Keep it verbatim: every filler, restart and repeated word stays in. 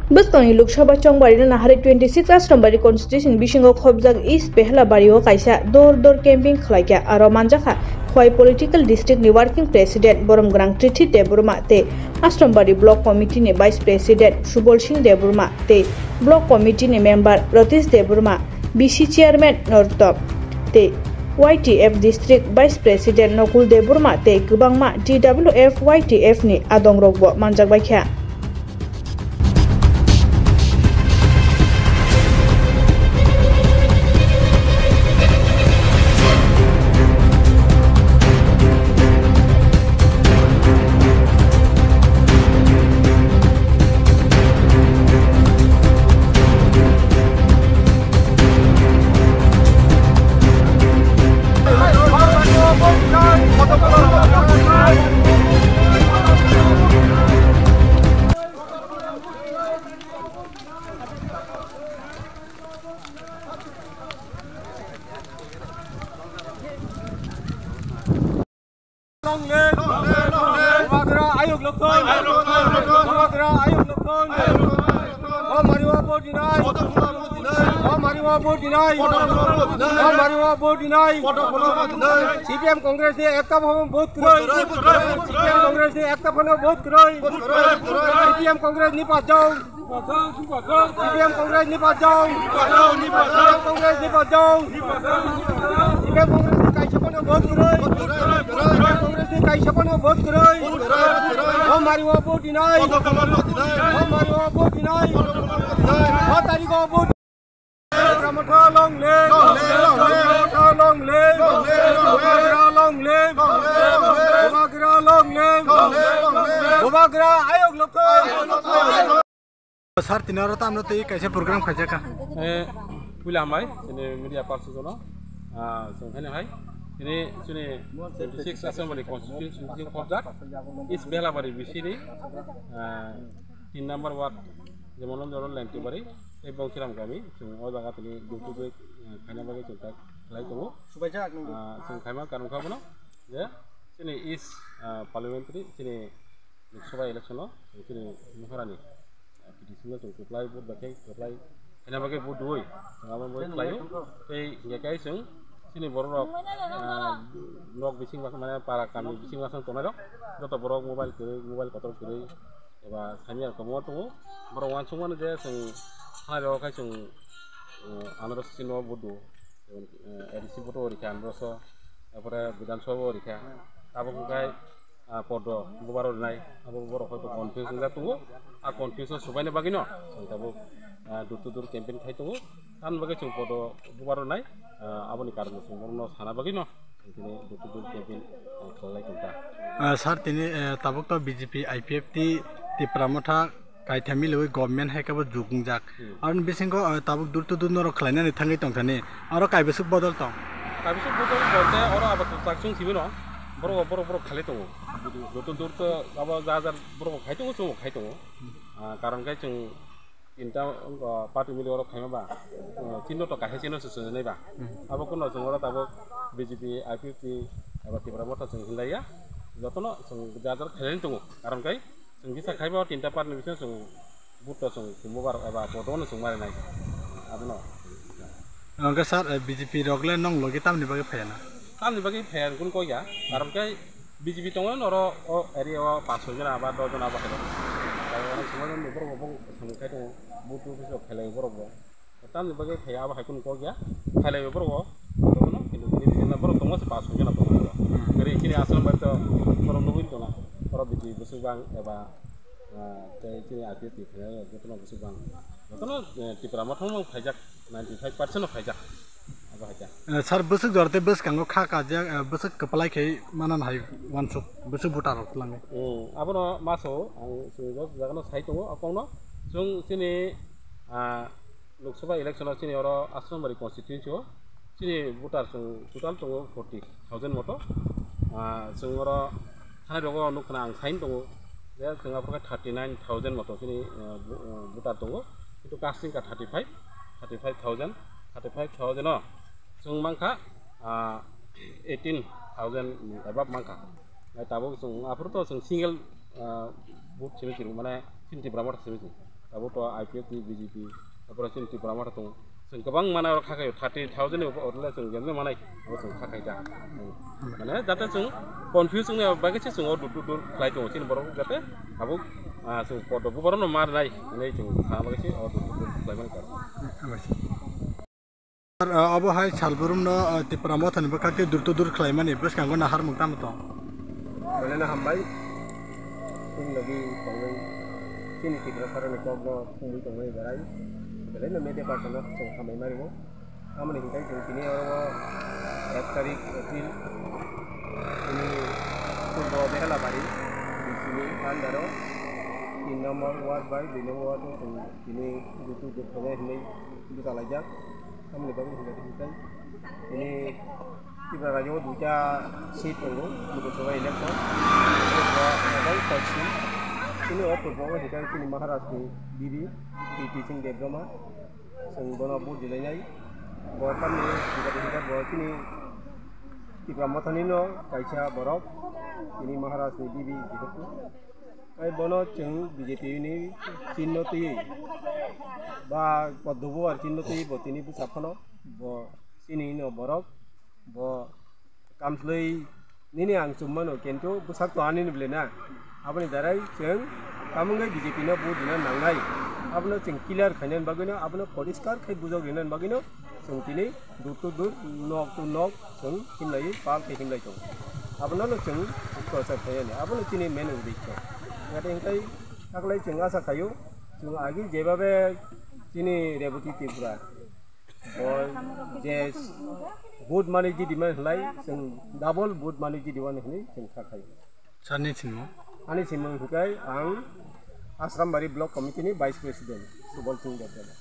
Bwskangni Lok Sabha chongbarino nahari twenty six Asrambari constituency bisingo khobjak East Behlabari o kaisa dor dor camping khlaikha. Aro manjakha Khowai political district ni working president Boromgwnang Trithi Debbarma tei Asrambari block committee ni vice president Subol Singh Debbarma tei block committee ni member Ratish Debbarma, B C chairman Nortop tei Y T F district vice president Nokul Debbarma tei kwbangma T W F Y T F ni adongrokbo manjakbaikha. Long live! Bubagra Ayuk Lokthung! Bubagra Ayuk Lokthung! O Mariwa vote dinai! O Mariwa vote dinai! O Mariwa vote dinai! C P M Congress ni ekta phano vote kwrwi! C P M Congress ni ekta phano vote kwrwi! C P M Congress ni pajao! C P M Congress ni pajao. C P M Congress ni pajao. C P M Congress ni kaisa phano vote kwrwi. C P M Congress ni kaisa phano vote kwrwi. O Mariwa vote dinai. O Mariwa vote dinai. O tarikh o vote. Tipra Motha long live. Tipra Motha long live. Bubagra long live. Bubagra long live. Bubagra Ayuk Lokthung. Sir, tini oro tamno tei kaisa program khaijak kha. Eh, puila hambai, chini media person jono, ah, chwng haino hai, chini, chini twenty six Assembly Constituency ni khobjak, East Behlabari B C ni, ah, tin number ward, jemon Lomjoro Lentibari, tei Bongchiram Gami, chwng o jaga tini door to door, eh, khaina bagwi chwng tak khlai tongo. Ah, chwng khaima karon kha bono, je chini East, ah, Parliamentary, chini Lok Sabha election o chini Maharani, ah, petition no chwng kwplai vote bai khe kwplai khaina bagwi vote dui chwng abo bai khlaio. Tei hinkhe khe chwng chini borok rok, ah, nok bising masa mane para kami bising masa tongnai rok joto borok mobile kwrwi, mobile kotor kwrwi eba saimya kwbangma tongo. Borok uansukmano je chwng hai rok khe chwng, ah, andro sisi no vote dui. Jemon, eh, A D C vote o rikha androso, tarpore Bidhan Sabha o rikha. Abo hwnkhe, ah, podo bubar o rinai, abo borok hoito confuse wngjak tongo. A confuse o subaina bagwino chwng tabuk, ah, door to door campaign khai tongo. Tamni bagwi chwng podo bubar o rinai, ah, aboni karon chwng borokno sana bagwino chwng tini door to door campaign, ah, khlai tongkha. Ah, sir, tini, eh, tabuk to B J P, I P F T, Tipra Motha, kaitham milwi government hai khe bo jukjak. Hmm. Aroni bisingo, ah, tabuk door to door norok khlainani thangwi tongthani. Aro kaibwswk bodol tong? Kaibwswk bodol bolte oro abo to chakchung simi no. Borok, borok, borok khalai tongo. Door to door to abo ja ja borok khai tongo, chwng khai tongo. Ah, karon khe chwng tinta, ah, party mili oro khaima ba, ah, tinno to kaisa chino se swngnai ba. Hmm. Abo kuno chwng oro tabuk B J P, I P F T, abo Tipra Motha chwng hinlaiya. Jotono chwng ja ja khailai tongo. Karon khe Chwng kisa khaiba o tinta part ni bisingo chwng vote to chwng chwngbo bar eba podono chwng marinai abono. Hwnkhe sir, eh, B J P rok le nong logi tamni bagwi phaiya na? Tamni bagwi phaiya hwn kok ya, karon khe B J P tongo noro o area o panch soi jona ba dos jona ba khe tongo. Tei oro chwngma borok bo chwng khai tongo, vote office rok khailai borok bo. Tamni bagwi phaiya abo hai kheno kok ya. Khailaiwi borok o. Borok no, kintu tini tini borok tongo se pas soi jona tongo. Hmm. Gari chini aswk bai to borok nugwi tongo. Borok bidi bwswk bang eba, ah, tei chini I P F T khailai jotono bwswk bang. Jotono, eh, Tipra Motha no phaijak, ninety five percent no phaijak. Abo hai kha. Eh, sir, bwswk jora tei bwskango kha kajak, eh, bwswk kwplai khai manan hai uansuk, bwswk voter rok twlangwi. Hmm, abono maso ang chwng jagano sai tongo, akongno. Chwng chini, ah, Lok Sabha election o chini oro Asrambari constituency o chini voter chwng total tongo forty thousand moto. Ah, chwng oro thani rogo nukha na ang sign tongo je chwng aphuru khe thirty nine thousand moto chini, ah, vo-, ah, voter tongo. Kintu casting ka thirty five, thirty five thousand, thirty five thousand o chwng mankha, ah, eighteen thousand above mankha. Tabuk chwng aphuru to chwng single, ah, vote simi chwng mane chini Tipra Motha simi chwng. Abo to I P F T, B J P, taphore chini Tipra Motha tongo. Chwng kwbang mana oro kha khaio, thirty thousand ni upo orle chwng jemne manai, abo chwng kha khai da. Mane jate chwng confuse wngya bagwi se chwng o dur dur dur khlai tongo chini borok jate abo, ah, chwng podo bubarono mar nai hinwi chwng sana bagwi se o dur dur dur khlai mani kha. Sir, ah, obo hai salbrumno, ah, Tipra Mothani bwkhak tei dur to dur khlaimani bwskango naharmung tamo tong? Belai no hambai. Chini logi tongwi chini Tipra Sarani kokno thumwi tongmani belai. Belai no media person no chwng hambai mani bo. Tamoni hinkhe chwng tini oro ek tarik April, chini Purbo Behalabari, chini under o tin number ward bai dui number ward o chwng tini dutu dukhonai hinwi bwchalaijak. Tamoni bagwi hinkhe hinkhe tini Tripura rajyo o duita seat tongo, Lok Sabha election. Chini o purbo o hinkhe chini Maharaj ni bibi, T T Singh Debbarma. Chwng bono vote dilainai. Bo tamni hinkhe hinkhe bo chini Tipra Mothani no kaisa borok, chini Maharaj ni bibi jehetu. Ai bono chwng B J P ni chinno twi ba Padma Bhawan chinno twi bo tini bwsa phano bo chini no borok bo kamslwi nini ang chummano kintu bwsak to ani ni bwle na. Aboni darai chwng tamungwi B J P no vote dina nangnai. Abono chwng clear khainani bagwino, abono poriskar khai bujok rinani bagwino chwng tini dur to dur, nok to nok chwng himlaiwi pal khe himlai tongo. Abono no chwng prochar khainani, abono chini main uddesho. Yate hinkhe taklai chwng asa khaio, chwng agi jebabe chini Reboti Tripura bo je vote mani jidi man hlai chwng double vote mani jidi mani hwnwi chwng kha khaio. Sir ni simo? Ani simo hinkhe ang Asrambari Block Committee ni Vice President Subal Singh Debbarma.